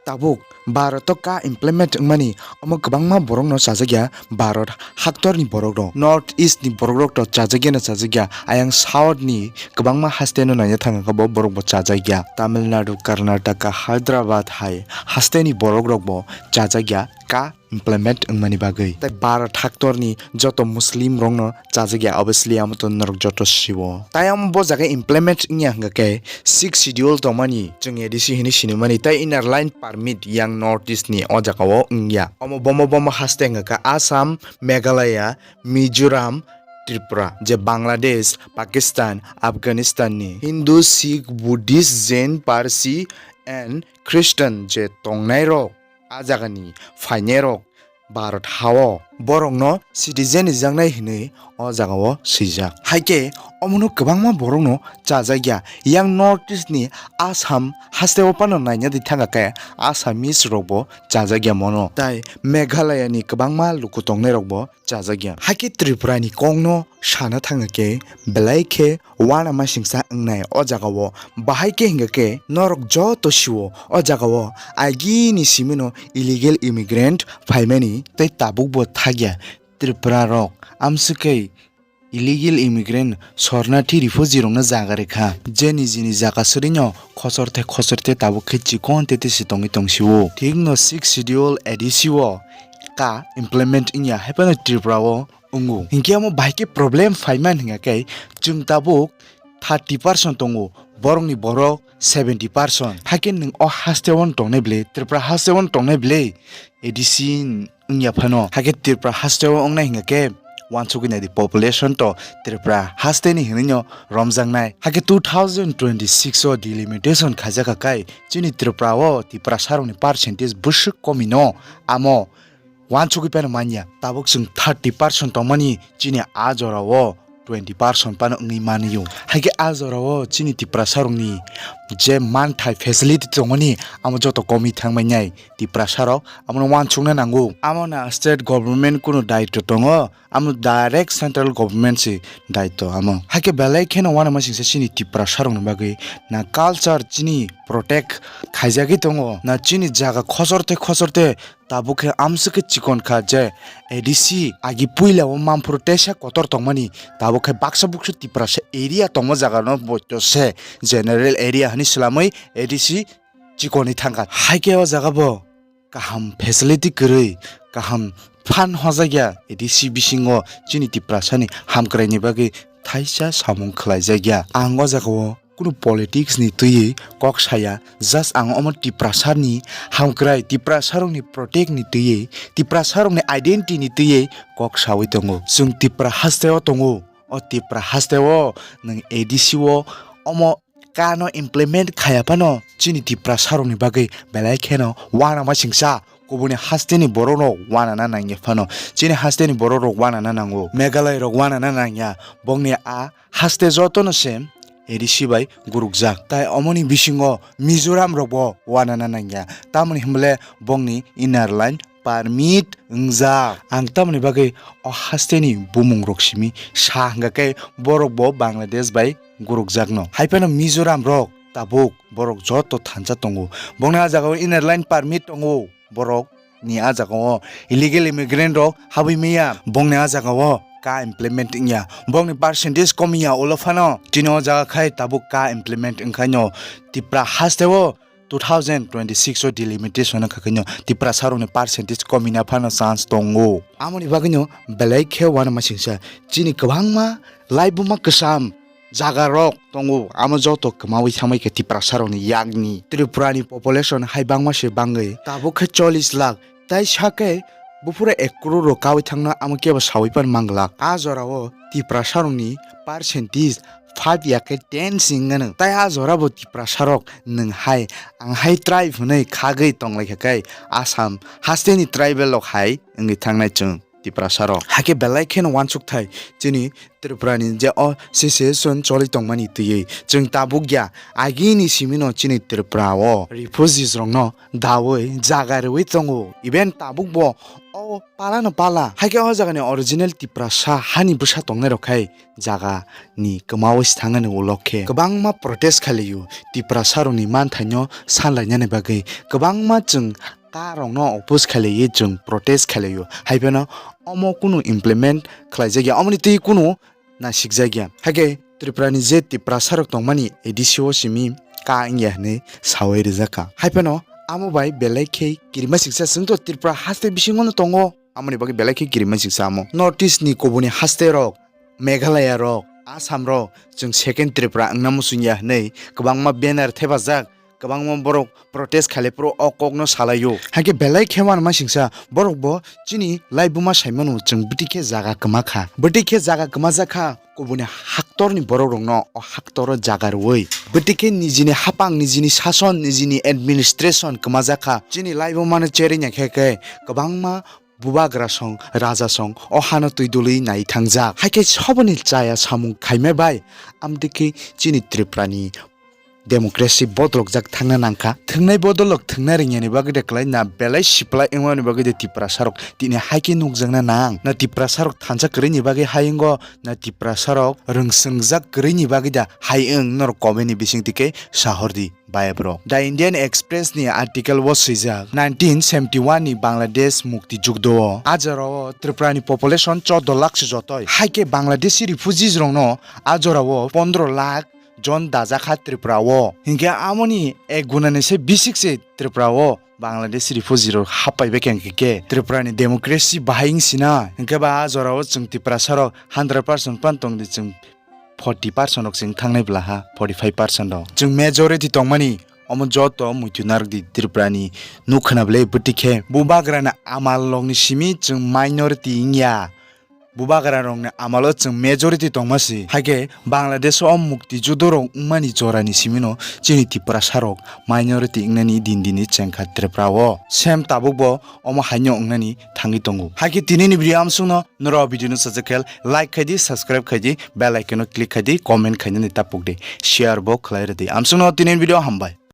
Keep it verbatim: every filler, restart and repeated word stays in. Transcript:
Tabuk Bharat o ka implement wngmani omo kwbangma borokno chajakya, Bharat haktorni borokrok, North East ni borokrok to chajakyano chajakya, ayang South ni kwbangma hasteno naina thangkha bo borokbo chajakya. Tamil Nadu, Karnataka, Hyderabad hai hasteni borokrokbo chajakya ka implement wngmani bagwi. Tei Bharat haktorni joto Muslim rokno chajakya, obviously amo to norok joto siwo. Tai amo bo jaga implement wngya hwnkha khe Sixth Schedule tongmani chwng A D C hinwi sinimani tei Inner Line Permit yang North East ni o jaga o wngya. Omo bomo bomo haste hwnkha khe Assam, Meghalaya, Mizoram, Tripura, je Bangladesh, Pakistan, Afghanistan ni Hindu, Sikh, Buddhist, Jain, Parsi and Christian je tongnairok, a jagani phainairok Bharat hao borokno citizen rijaknai hinwi o jagao swijak. Haikhe omono kwbangma borokno chajakya. Yang North East ni Assam hasteo phano naina di thangkha khe Assamese rokbo chajakya mono. Tai Meghalaya ni kwbangma luku tongnairokbo chajakya. Haikhe Tripura ni kokno sana thangkha khe belai khe uanamasingcha wngnai o jagao. Bahai khe hwnkha khe norok joto siwo o jagao agini simino illegal immigrant phaimani tei tabukbo thakya. Tripura rok amswkhe illegal immigrant, sornathi refugee rokno jaga rikha, je nijini jaga swrwino khosor tei khosor tei tabuk khe chikon tei tei se tongwi tongsio. Thikno Sixth Schedule A D C o ka implement wngya haiphano Tripura o wngo. Hinkhe omo bahai khe problem phaiman hingkha khe chwng tabuk thirty percent tongo, borokni borok seventy percent. Haikhe nwng o haste o tongnai bwle, Tripura haste o tongnai bwle, A D C wngya phano. Haikhe Tripura haste o wngnai hingkha khe uansukgwi naidi population to Tripura haste ni hinwino romjaknai. Haikhe two thousand twenty-six o delimitation khaijak kha kai chini Tripura o Tiprasa rokni percentage bwswk komi no amo uansukgwi phano manya. Tabuk chwng thirty percent tongmani chini a jora o twenty percent phano wngwi manio. Haikhe a jora o chini Tiprasa rokni je manthai facility tongmani amo joto komwi thangmani. Tiprasa rok amono uansukna nango. Amo na state government kunu daityo tongo, amo direct central government se daityo amo. Haikhe belai kheno uanamasingcha chini Tiprasa rokni bagwi na culture chini protect khaijagwi tongo, na chini jaga khosor tei khosor tei tabuk khe amswk khe chikon kha je A D C agi puila o mamphuru teisa kotor tongmani, tabuk khe baksa buksa Tiprasa area tongma jaga no boito se general area hani swlamwi A D C chikonwi thangkha. Haikhe o jaga bo kaham facility kwrwi, kaham phan hojakya A D C bisingo chini Tiprasani hamkraini bagwi thaisa samung khlaijakya. Ang o jagao kunu politics ni twiwi kok saya, just ang omo Tiprasa ni hamkrai, Tiprasa rokni protect ni twiwi, Tiprasa rokni identity ni twiwi kok sawi tongo. Chwng Tipra haste o tongo, o Tipra haste o nwng A D C o omo kano implement khaya phano chini Tiprasa rokni bagwi belai kheno uanamasingcha, kubuni hasteni borok rok uanana nangya phano, chini hasteni borok rok uanana nango, Meghalaya rok uanana nangya, bongni a haste jotono se A D C bai gurukjak. Tai omoni bisingo Mizoram rokbo uanana nangya, tamoni hwnbole bongni inner line permit wngjak. Ang tamoni bagwi o hasteni bumung rok simi sa hwnkha khe borok bo Bangladesh bai gurukjakno. Haiphano Mizoram rok tabuk borok joto thansa tongo. Bongni a jagao inner line permit tongo. Borok ni a jagao illegal immigrant rok habwi maya. Bongni a jagao ka implement wngya. Bongni percentage komiya ulo phano. Chini o jaga khai tabuk ka implement wngkhaino Tipra hasteo two thousand twenty-six o delimitation wngkha khaino Tiprasa rokni percentage komina phano chance tongo. Amoni bagwino belai khe uanamasingcha chini kwbangma laibuma kwcham jaga rok tongo, amo joto kwmawi thangbai khe Tiprasa rokni yakni. Tripura ni population hai bangma se bangwi tabuk khe chollish lakh, tai sakhe buphuru ek crore rok kawi thangna amo kebo sawi pan manglak. A jorao Tiprasa rokni percentage five ya khe ten sing gwnang. Tai a jora bo Tiprasa rok nwng hai ang hai tribe hwnwi khagwi tonglaikha khe Assam hasteni tribal rok hai wngwi thangnai chwng. Tiprasa rok. Hakhe belai kheno uansukthai chini Tripura ni je o situation choli tongmani twiwi chwng tabuk ya, agini simi no chini Tripura o refugees rok no dawi jaga rwi tongo, even tabuk bo o pala no pala. Hakhe o jaga ni original Tiprasa hani bwsa tongnai rok khai jaga ni kwmawi thangani ulo khe kwbangma protest khlaio, Tiprasa rokni manthaino sanlainani bagwi kwbangma chwng ka rokno oppose khlaiwi chwng protest khlaio, haiphano omo kunu implement khlaijakya, omoni twi kunu nasikjakya. Hakhe Tripura ni je Tiprasa rok tongmani A D C o simi ka wngya hinwi sawi rijakha, haiphano amo bai belai khe kirima siksa chwngto Tripura haste bisingo no tongo. Amoni bagwi belai khe kirima siksa amo. North East ni kubuni haste rok, Meghalaya rok, Assam rok, chwng second Tripura wngna muchungya hinwi kwbangma banner thepajak, kwbangma borok protest khalai phuru o kokno salaio. Hakhe belai khe uanama singsa borok bo chini laibuma saimano chwng bwtwi khe jaga kwma kha. Bwtwi khe jaga kwmajak kha kubuni haktorni borok rokno o haktoro jaga rwui. Bwtwi khe nijini hapang, nijini sason, nijini administration kwmajak kha. Chini laibumano cherwi ya khe khe kwbangma bubagra song, raja song, o hano twi dului nai thangjak. Haikhe soboni chaya samung khaima bai, amtwi khe chini Tripura ni democracy bodolokjak thangna nangkha. Thwngnai bodolok thwngna ringyani bagwi de kwlai na belai siplai wngmani bagwi de Tiprasa rok tini haikhe nukjakna nang. Na Tiprasa rok thansa kwrwini bagwi hai wngo, na Tiprasa rok rwngsungjak kwrwini bagwi da hai wng, norok comment ni bisingtwi khe sahordi. Bai bro. The Indian Express ni article o swijak, nineteen seventy one ni Bangladesh mukti jugdo o a jora o Tripura ni population chordo lakh se jotoi. Haikhe Bangladeshi refugees rokno a jora o pondro lakh jon dajakha Tripura o. Hinkhe amoni ek gunani se bisik se Tripura o Bangladeshi refugee rok hapai bai khe, hinkhe Tripura ni democracy bahai wng sina. Hinkhe ba a jora o chwng Tiprasa rok hundred percent pan tongdi chwng forty percent rok chwng thangnai bwla ha, forty five percent rok. Chwng majority tongmani, omo joto muitu narwkdi Tripura ni nuk khna bwle bwtwi khe. Bubagra ni amal rokni simi chwng minority wngya. Bubagra rokni amalo chwng majority tongma si. Haikhe Bangladesh o mukti judo rok wngmani jorani simino chini Tiprasa rok minority wngnani din dini chengkha Tripura o. Same tabuk bo omo haino wngnani thangwi tongo. Haikhe tinini video amsukno norok video no sajak khe like khaidi, subscribe khaidi, bell icon no click khaidi, comment khainani tapukdi, share bo khlai rwdi. Amsukno tinini video hambai.